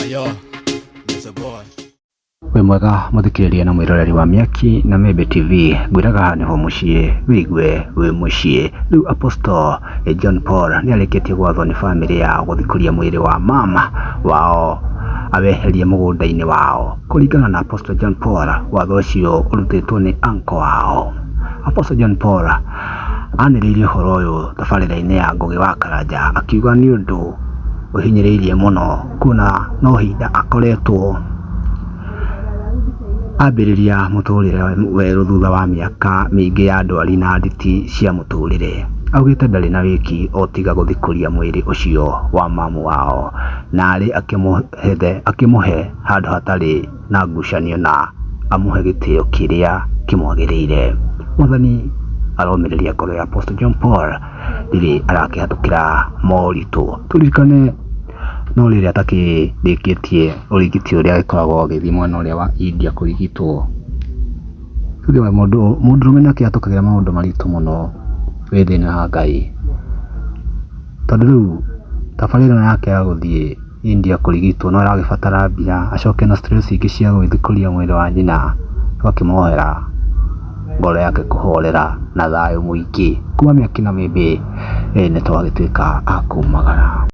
Yo, Mr. Boy. Wĩ mwega mũthikĩrĩria na mwĩroreri wa Mĩaki na Mĩmbi TV, ngwĩraga haha nĩho mũciĩ wĩigue wĩ mũciĩ. Rĩu Apostle John Paul nĩ arĩkĩtie gwathwo nĩ bamĩrĩ yao gũthikũria mwĩrĩ wa mama wao aweherie mũgũnda-inĩ wao. Kũringana na Apostle John Paul, watho ũcio ũrutĩtwo nĩ uncle wao. Apostle John Paul anĩrĩirie ũhoro ũyũ tabarĩra-inĩ ya Ngũgĩ wa Karanja akiuga nĩ ũndũ ũhinyĩrĩirie mũno kuona no hinda akoretwo ambĩrĩria mũtũrĩre werũ thutha wa mĩaka mĩingĩ ya ndwari na nditi cia mũtũrĩre. Augĩte ndarĩ na wĩki o tiga gũthikũria mwĩrĩ ũcio wa mamu wao narĩ akĩmũhe handũ hatarĩ na ngucanio na amũhe gĩtĩo kĩrĩa kĩmwagĩrĩire. Mwathani aromĩrĩria ngoro ya Apostle John Paul rĩrĩ arakĩhatũkĩra moritũ. Tũririkane no rĩrĩ atakĩrĩkĩtie ũrigiti ũrĩa agĩkoragwo agĩthiĩ mwena ũrĩa wa India kũrigitwo. Tuge mũndũ mũndũrũme nĩ akĩhatũkagĩra maũndũ maritũ mũno wĩ thĩinĩ wa Ngai. Tondũ rĩu thabarĩ ĩno yake ya gũthiĩ India kũrigitwo no ĩragĩbatara mbia, acoke na stress ingĩ cia gũgĩthikũria mwĩrĩ wa nyina, ũgakĩmuohera ngoro yake kũhorera na thayũ mũingĩ. Kuma Mĩaki na Mĩmbi nĩ twagĩtuĩka a kumagara.